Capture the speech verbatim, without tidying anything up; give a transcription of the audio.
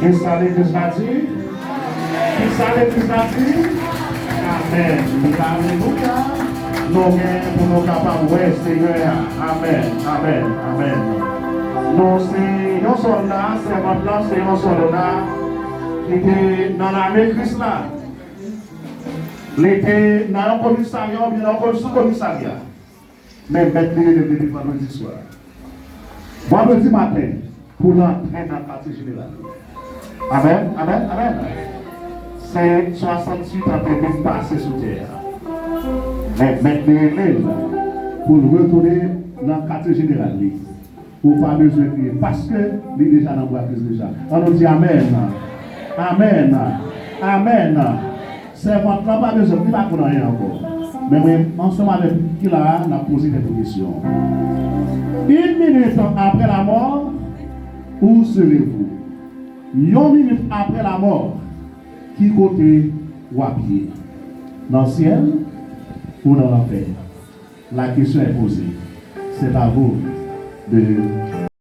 Kisa legliz la di? Kisa legliz la di? Amèn. Alelouya. Nou gen pou nou kapab wè Senyè a. Amèn. Amèn. Amèn. Nou se yon sòlda, sèvant lan se yon sòlda ki te nan lame Kris la. Li te nan yon komisarya oubyen nan yon sou komisarya. Men mèt li rele l depi vandredi swa. Vandredi maten, pou l antre nan katye jeneral. Amèn, amèn, amèn. Se swasanntuit an te vin pase sou tè a. Men mèt li rele l pou l retounen nan katye jeneral li. Ou pa bezwen kriye, paske li deja nan bwa Kris deja. Ann nou di amèn. Amèn. Amèn. Sèvant lan pa bezwen, li pa konn anyen ankò. Men mwen, ansanm avèk ki la a, n ap poze tèt nou kesyon. Une minute après la mort, où serez-vous? Yon minit apre lamò, ki kote w ap ye? Nan syèl ou nan lanfè? La question est posée. C'est à vous de